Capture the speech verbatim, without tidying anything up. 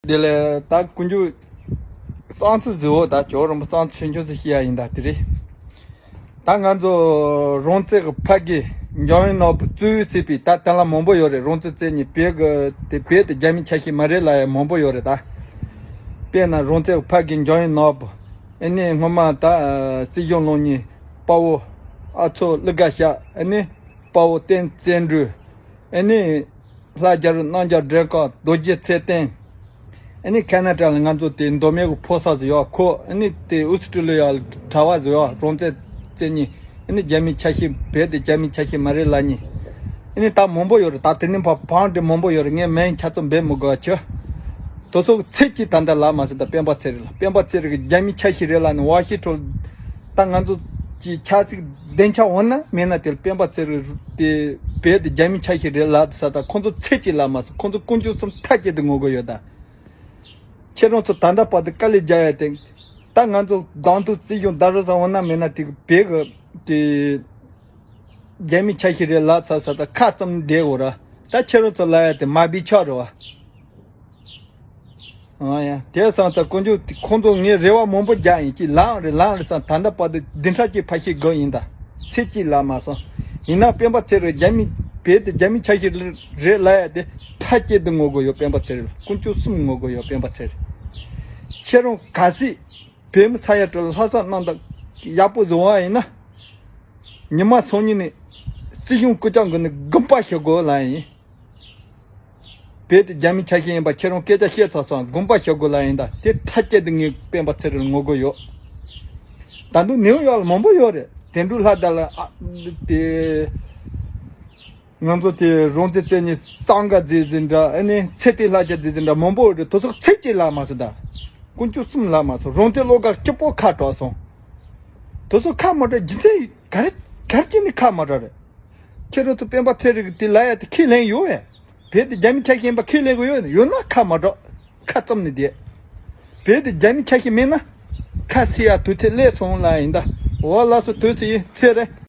དེ་ལས་ད་དཀོན་མཆོག་གསང་ཚིག་ཟིག་འོ། ད་ཇོ་རིན་པོ་གསང་ཚིག་ཆུང་ཆུང་ཟིག་བཤད་ཡ་ཡིན། ད་དེ་རེད། ད་ང་ཚོ་རོང་བཙན་གྱི་ཕ་གི་འཇམ་དབྱངས་ནོར་བུ་གཙོས་བྱས་པའི་ད་དེ་ལ་མང་པོ་ཡོད་རེད། རོང་བཙན་བཙན་གཉིས་བོད་གི་དེ་བོད་དེ་རྒྱ་མིའི་ཆ་ཤས་མ་རེད་ལབ་ཡ་མང་པོ་ཡོད་རེད། ད་དཔེར་ན་རོང་བཙན་གྱི་ཕ་གི་འཇམ་དབྱངས་ནོར་བུ། ཨ་ནི་སྔོན་མ་ད་སྲིད་གཞུང་གློག་བརྙན་དཔའ་བོ་ཨ་ཚོ་ཀླུ་དགའ་ཤར། ཨ་ནི་དཔའ་བོ་བསྟན་བརྩོན་འགྲུས། ཨ་ནི་ལྷ་རྒྱལ་རིན་གནམ་རྒྱལ་སྒྲོལ་དཀར། རྡོ་རྗེ་ཚེ་བརྟན། ཨ་ནི་ཁ་ན་ཌ་ལ་ང་ཚོ་དེ་མདོ་སྨད་གི་ཕོ་གསར་ཟིག་ཡོད། ཁོ་ཨ་ནི་དེ་ཨོ་སི་ཀྲི་ལི་ཡ་ལ་གྲྭ་བ་ཟིག་ཡོད། རོང་བཙན་བཙན་གཉིས། ཨ་ནི་རྒྱ་མིའི་ཆ་ཤས་བོད་དེ་རྒྱ་མིའི་ཆ་ཤས་མ་རེད་ལབ་མཁན། ཨ་ནི་ད་མང་པོ་ཡོད་རེད། ད་དེ་ནི་ཕ་བང་དེ་མང་པོ་ཡོད་རེད། ངས་མིང་ཆ་ཚང་འབོད་མི་དགོས་པ་ཆེ། དེ་ཚོ་ཚིག་གཅིག་ད་ལྟ་ལབ་མ་སོང་། ད་སྤེན་པ་ཚེ་རིང་ལ། སྤེན་པ་ཚེ་རིང་གི་རྒྱ་མིའི་ཆ་ཤས་རེད་ལབ་ནས་ཝ་ཤིང་ཊོན། ད་ང་ཚོ་གི་ཆབ་སྲིད་བདེ་འཇགས་འོང་ན་མེད་ན་དེ་ལ་སྤེན་པ་ཚེ་རིང་དེ་བོད་དེ་རྒྱ་མིའི་ཆ་ཤས་རེད་ལབ་ས། ད་ཁོང་ཚོ་ཚིག་གཅིག་ལབ་མ་སོང་། ཁོང་ཚོ་དཀོན་མཆོག་གསུམ་མཐའ་གཅིག་ཏུ་ངོ་རྒོལ་ཡོད། ད་ཁྱེད་རང་ཚོ་ད་ལྟ་བར་དུ་དཀའ་ལས་རྒྱག་ཡ་དེ། ད་ང་ཚོ་གདོང་ཐུག་སྲིད་གཞུང་བདག་རོགས་ས་འོང་ན་མེད་ན་དེ་བོད་གི་དེ་རྒྱ་མིའི་ཆ་ཤས་རེད་ལབ་ཚར་ས། ད་ཁ་བཙུམ་བསྡད་འོ་ར། ད་ཁྱེད་རང་ཚོ་ལབ་ཡ་དེ་མ་བི་ཆོག་རེད་བ། ཨ་ཡ། དེ་སང་ཚ་དཀོན་མཆོག་དེ་ཁོང་ཚོ་ངས་རེ་བ་མང་པོ་རྒྱག་ཡིན། ཅི་ལངས་རེད་ལངས་རེད་སང་། ད་ལྟ་བར་དུ་བདུན་ཕྲག་གཅིག་ཕལ་ཆེར་འགོར་ཡིན། ད་ཚིག་གཅིག་ལབ་མ་སོང་། ཡིན་ན་སྤེན་པ་ཚེ་རིང་རྒྱ་མི་བོད་དེ་རྒྱ་མི་ཆ་ཤས་རེད་ལབ་ཡ་དེ་མཐའ་གཅིག་ཏུ་ངོ་རྒོལ་ཡོད། སྤེན་པ་ཚེ་རིང་ལ་དཀོན་མཆོག་གསུམ་ངོ་རྒོལ་ཡོད། སྤེན་པ་ཚེ་རིང་། ཁྱེད་རང་གལ་སྲིད་བོད་མི་ས་ཡ་དྲུག་ལྷག་ས་གནང་དང་ཡག་པོ་བཟོ་བ་ཡིན་ན། ཉི་མ་སང་ཉིན་ནས་སྲིད་གཞུང་སྐུ་ཕྲེང་གི་ནི་དགོངས་པ་ཞུ་དགོས་ལབ་ཡིན། བོད་དེ་རྒྱ་མི་ཆ་ཤས་ཡིན་པ་ཁྱེད་རང་སྐད་ཆ་བཤད་ཚར་སོང་། དགོངས་པ་ཞུ་དགོས་ལབ་ཡིན། ད་དེ་མཐའ་གཅིག་ཏུ་ངས་སྤེན་པ་ཚེ་རིང་ལ་ངོ་རྒོལ་ཡོད། ད་དུང་ནེའུ་ཡོག་ལ་མང་པོ་ཡོད་རེད། དོན་གྲུབ་ལྷ་དར་ལ་ཨ་དེ། ང་ཚོ་དེ་རོང་བཙན་བཙན་གཉིས་གསང་སྔགས་རྫས་ཟིན་འདྲ། ཨ་ནི་ཚེ་བརྟན་ལྷ་རྒྱལ་རྫས་ཟིན་འདྲ་མང་པོ་ཡོད་རེད། དེ་ཚོ་ཚིག་གཅིག་ལབ་མ་སོང་། ད་དཀོན་མཆོག་གསུམ་ལབ་མ་སོང་། རོང་བཙན་བློ་དགའ་སྐྱིད་པོ་ཁ་གྲག་སོང་། དེ་ཚོ་ཁ་མ་གྲག་རྒྱུ་མཚན་ག་རེ་ག་རེ་བྱས་ནས་ཁ་མ་གྲག་རེད། ཁྱེད་རང་ཚོ་སྤེན་པ་ཚེ་རིང་གི་དེ་ལབ་ཡ་དེ་ཁས་ལེན་ཡོད་པས། བོད་དེ་རྒྱ་མི་ཆ་ཤས་ཡིན་པ་ཁས་ལེན་དགོས་ཡོད་ཡོད་ན་ཁ་མ་གྲག་ཁ་བཙུམ་ནས་བསྡད། བོད་དེ་རྒྱ་མི་ཆ་ཤས་མིན་ན་ཁ་བཤད་ཡ་དུས་ཚོད་སླེབས་སོང་ལབ་ཡིན། ད་འོ་ལགས་སོ། དུས་ཚོད་ཡིན་ཚེ་རེད།